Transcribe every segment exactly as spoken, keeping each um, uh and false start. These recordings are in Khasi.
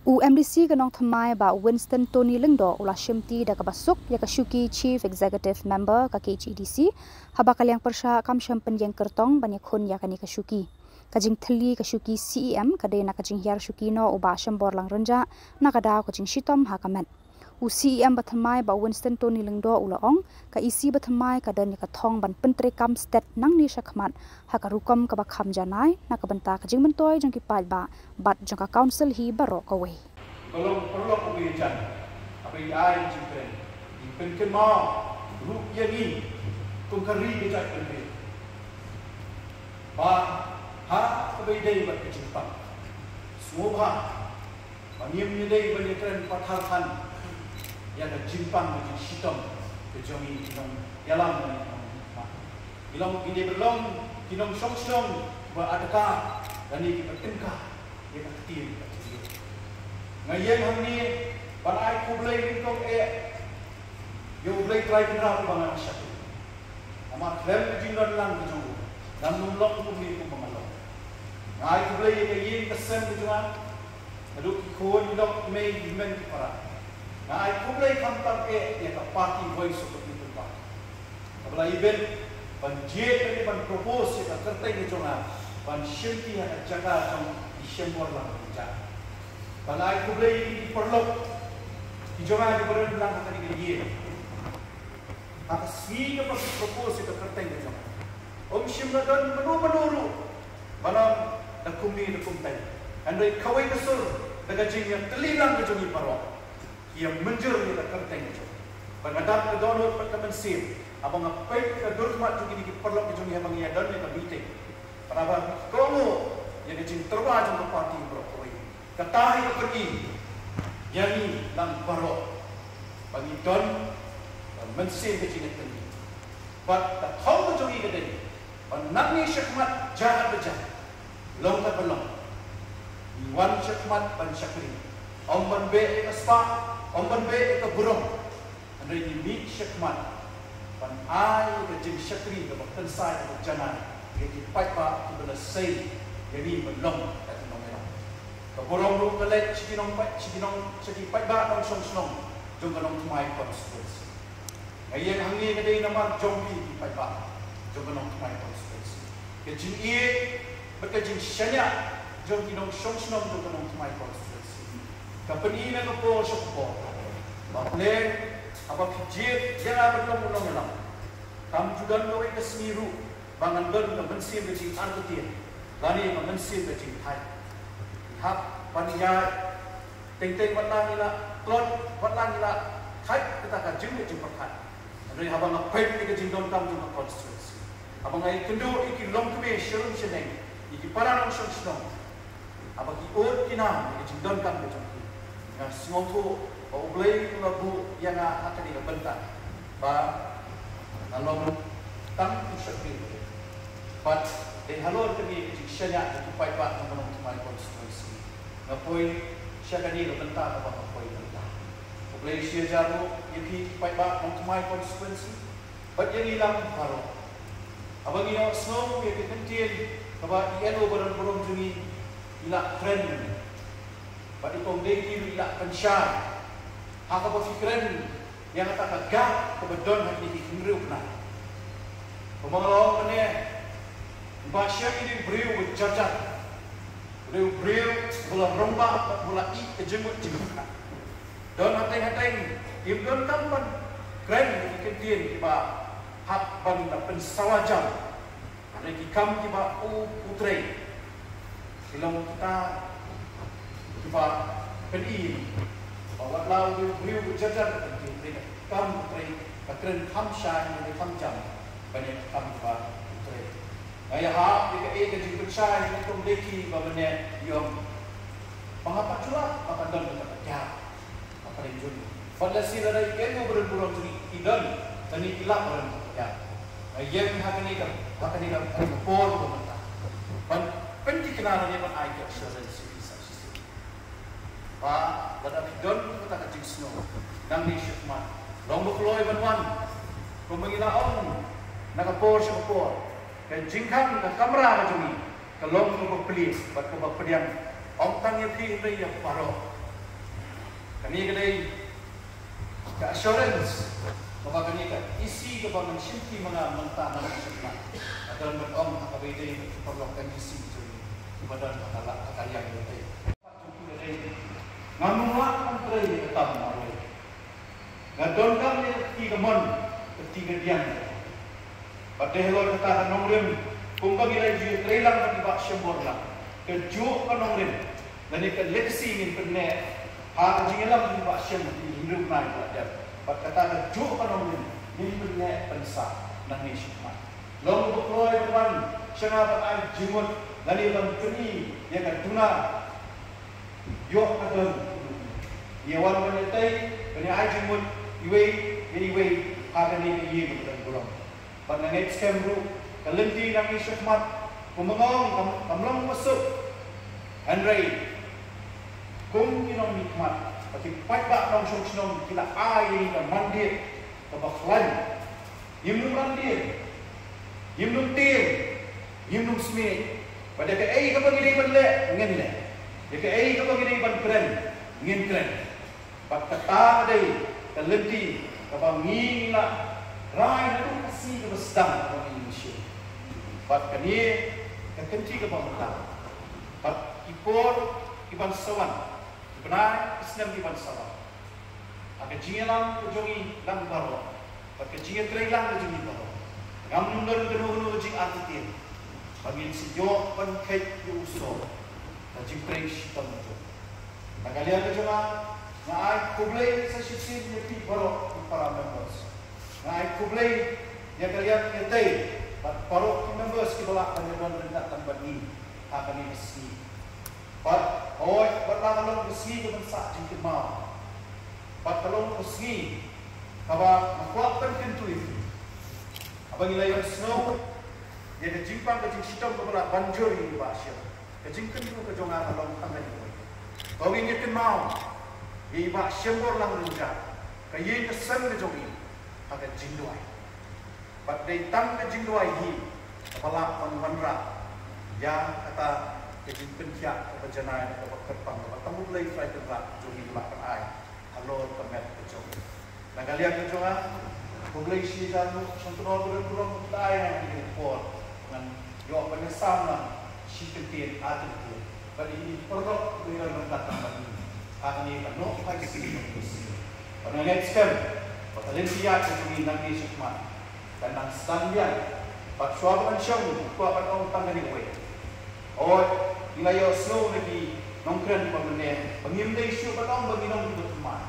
U MDC ka Nongthymmai Bah Winston Tony Lyngdoh u la shimti da kaba suk ïa ka shuki Chief Executive Member ka KHADC, haba ka liang pyrshah kam shym pynïeng kyrtong ban ïakhun ïa kane ka shuki. Ka jingthylli ka shuki CEM ka dei na ka jinghiar shuki noh u Bah Shemborlang Rynjah na ka daw ka jingshitom ha ka met. U CEM bathymmai Bah Winston Tony Lyngdoh u la ong, ka EC bathymmai ka don ïa ka thong ban pyntreikam stet nangne shakhmat ha ka rukom kaba kham janai na ka bynta ka jingmyntoi jong ki paidbah bad jong ka council hi baroh kawei. Ka long paralok kaba ïajan, kaba ïai jingkren, jingpynkynmaw ruh ïa ngi kum ka ri ka jaitbynriew ba ha kaba ïadei bad ka jingpang, sngewbha ba ngim ïadei ban ïakren pathar than ïa ka jingpang ka jingshitom ka jong ngi ki nongïalam bad ki nongmihkhmat. Ki long, ki dei ban long ki nongshong shnong ba adkar lane kiba tyngka ïa ka ktien ka ktien. Nga ïeng hangne ban ai khublei nyngkong eh ïa U Blei Trai Kynrad uba nga shakri. Namar khlem ka jingdon lang ka jong u, ngam nym long kumne kumba nga long. Nga ai khublei ïa ka ïing ka sem ka jong nga, naduh ki khun ki dok, ki mei ki hynmen ki para. Nga ai khublei khamtam eh ïa ka party Voice of the People Party, kaba la ibit ban jied lane ban propose ïa ka kyrteng ka jong nga ban shimti ha ka jaka jong i Shemborlang Rynjah. Ba nga ai khublei ïa ki paralok ki jong nga kiba don lang ha kane ka ïing. Ha ka sngi kaba ki propose ïa ka kyrteng ka jong nga, ym shym la don mano mano ruh ban ong da kumne da kumtai. Hynrei kawei ka sur da ka jingïatylli lang ka jong ngi baroh, ki ïa mynjur ïa ka kyrteng ka jong ngi. Bad nga dap ka dohnud bad ka mynsiem haba nga peit ïa ka dur khmat jong kine ki paralok ka jong ngi haba ngi ïa don ïa ka meeting. Bad haba ki kohnguh ïa ka jingtyrwa jong ka party baroh kawei, kata hi ka pyni ïa ngi lang baroh ba ngi don ka mynsiem ka jingïatylli. Bad ka thong ka jong ngi ka dei ba nangne shakhmat, jia katba jia, long katba long, ngi wan shakhmat ban shakri, ym ban beh ïa ka spah, ym ban beh ïa ka burom. Hynrei ngi mih shakhmat ban ai ka jingshakri kaba kynsai kaba janai ïa ki paidbah kiba la sei ïa ngi ban long ka jingïalam. Ka burom ruh ka leit sha ki nongpaid, sha ki nong, sha ki paidbah nongshong shnong jong ka Nongthymmai constituency. Nga ïeng hangne ka dei namar jong phi ki paidbah jong ka Nongthymmai constituency. Ka jingïeit bad ka jingshaniah jong ki nongshong shnong jong ka Nongthymmai constituency ka pyni na ka por sha ka por. Ba U Blei, haba phi jied ïa nga ban long u nongïalam, kam ju don kawei ka sngi ruh ba ngan don ka mynsiem ka jingartatien lane ka mynsiem ka jingthait. Hap ban ïaid teng teng, wat la ngi la tlot, wat la ngi la thait kata ka jingmut jingpyrkhat. Hynrei haba nga peit ïa ka jingdonkam jong ka constituency, haba nga ïakynduh ïa ki longkmie sha rum sha neng, ïa ki para nongshong shnong, haba ki ud ki nam ïa ka jingdonkam ka jong ki, nga sngewthuh ba U Blei u la buh ïa nga ha kane ka bynta ba nga long tang u shakri. Bad dei halor kane ka jingshaniah jong ki paidbah jong ka Nongthymmai constituency, nga poi sha kane ka bynta kaba nga poi mynta. Khublei shihajar ruh ïa phi ki paidbah Nongthymmai constituency bad ïa ngi lang baroh. Haba ngi ïohsngew ïa ki kyntien kaba i LO baron burom jong ngi i la kren, bad i Kong Dei Ki ruh i la pynshai ha kaba phi kren ïa kata ka gap kaba don ha kine ki hynriew bnai. Kumba nga la ong mynne, i Bah Shem i dei u briew uba jar jar, u dei u briew uba la rangbah bad uba la ïeit ka jingmut jingpyrkhat. Don hateng hateng im donkam ban kren ïa ki kyntien kiba hap ban da pynsawa jam na ki kam kiba u, u trei. Ki long kita kiba pyni ba wat la u briew u jar jar, ka kyntien trei, ka kam u trei, ka kren kham shai ne kham jam ban ïa ka kam kiba u trei. Nga ïahap ïa kaei ka jingpynshai jong i Kong Dei Ki ba mynne i ong ba nga pat ju lah ba kan don kata ka gap ha pdeng jong ngi. Bad lehse lada i ïeng u baron burom jong ngi i don lane i lap baron burom. Nga ïeng ha kane ka, ha kane ka, ha kane ka por ba mynta ban pynthikna lane ban ai ka assurance ïa phi sa shisien ba lada phi don kata ka jingsngew, nangne shakhmat long ba kloi ban wan. Kumba ngi la ong na ka por sha ka por, ka jingkhang, ka kamra ka jong ngi ka long kaba plie bad kaba pdiang, ym tang ïa phi hynrei ïa baroh. Kane ka dei ka assurance kaba kane ka E C kaba ngan shim ki ma nga mynta na ka shakmat. Ka don ban ong ha kaba ïadei bad ki paralok M D C jong ngi kiba don ha ka la-, ha ka liang ïa ka dei. Ngam lah ban trei ïa ka tam marwei. Nga donkam ïa ka kti kamon, ka kti kadiang. Bad dei halor kata ka nongrim, kumba ngi la ju trei lang bad i Bah Shembor lang, kajuh ka nongrim lane ka legacy ngin pynneh ha ka jingïalam jong i Bah Shem, i Hindu bnai ba la dep. Bad kata kajuh ka nongrim ngin pynneh pynsah nangne shakhmat. Long ba kloi ban wan sha nga ban ai jingmut lane ban pyni ïa ka duna, ïoh ka don. Ïa wan ban ïatei, ban ïa ai jingmut iwei ïa iwei ha kane ka ïing ba don burom. Bad nga ngeit skhem ruh ka lynti nangne shakhmat, kumba nga ong, kam, kam long ba suk. Hynrei kum ki nongmihkhmat, ba ki paidbah nongshong shnong ki la ai ïa ka mandate kaba khlaiñ. Ngim nym rangbah, ngim nym tieng, ngim nym smiej. Bad ïa kaei kaba ngi dei ban leh, ngin leh. Ïa kaei kaba ngi dei ban kren, ngin kren. Bad kata ka dei ka lynti kaba ngi la rai naduh ka sngi kaba sdang kaba ngi ïeng sha. Bad kane ka kynti kaba mynta, bad ki por kiban sa wan, ki bnai ki snem kiban sa wan, ha ka jingïalam ka jong ngi lang baroh, bad ka jingïatreilang ka jong ngi baroh, ngam nym don kano kano ka jingartatien ba ngin sa ïoh ban kheit ïa u sor ka jingtrei shitom ka jong ngi. Na ka liang ka jong nga, nga ai khublei sa shisien ïa phi baroh ki para members. Nga ai khublei ïa ka liang ïa tei bad baroh ki members kiba lah ban ïadon ryngkat lang bad ngi ha kane ka sngi. Bad hooid, bad la ka long ka sngi kaban sah jingkynmaw, bad ka long ka sngi kaba nga kwah ban kyntu ïa phi. Haba ngi la ïohsngew ïa ka jingpang ka jingshitom kaba la ban jur ïa i Bah Shem, ka jingkyntu ka jong nga ka long tang kane kawei: to ngin ïa kynmaw ïa i Bah Shembor Langringjah, ka ïing ka sem ka jong ngi, ha ka jingduwai. Bad dei tang ka jingduwai hi kaba lah ban wanrah ïa kata ka jingpynkhiah kaba janai, kaba kyrpang, kaba tang U Blei Trai Kynrad jong ngi u lah ban ai halor ka met ka jong ngi. Na ka liang ka jong nga, khublei shihajar nguh, shong kynnoh khublei khublei khublei ïa ngi por ngan ïoh ban ïasam lang shi kyntien ar kyntien bad ïa ki paralok kiba ïadon ryngkat lang bad ngi ha kane ka Nohphaising Democracy. Bad nga ngeit skhem ba ka lynti ïaid ka jong ngi nangne shakhmat kan nang sdang biang. Bad shuwa ba ngan shong, kwah ban ong tang kane kawei: hooid, ngi la ïohsngew na ki nongkren kiba mynne ba ngim dei shuh ban ong ba ngi long kiba thymmai.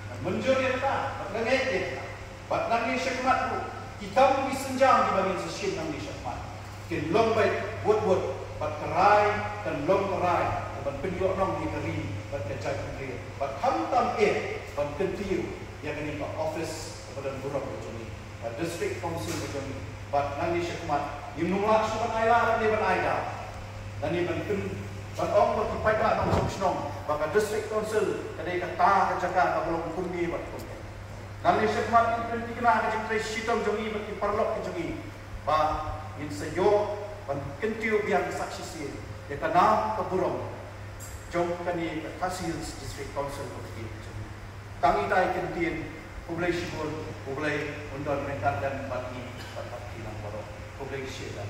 Ngan mynjur ïa kata bad nga ngeit ïa kata. Bad nangne shakhmat ruh, ki kam ki sienjam kiba ngin sa shim nangne shakhmat kin long beit bud bud, bad ka rai kan long ka rai kaban pynïohnong ïa ka ri bad ka jaitbynriew, bad khamtam eh ban kyntiew ïa kane ka office kaba don burom ka jong ngi, ka District Council ka jong ngi. Bad nangne shakhmat ngim nang lah shuh ban ai lad lane ban ai daw lane ban pyn, ban ong ba ki paidbah nongshong shnong ba ka District Council ka dei kata ka jaka kaba long kumne bad kumne. Nangne shakhmat ngin pynthikna ka jingtrei shitom jong ngi bad ki paralok ki jong ngi ba ngin sa ïoh ban kyntiew biang sak shisien ïa ka nam ka burom jong kane ka Khasi Hills District Council kaba kyrpang jong ngi. Tang itai kyntien, khublei shibun, U Blei un don ryngkat lem bad ngi bad bad phi lang baroh. Khublei shihajar.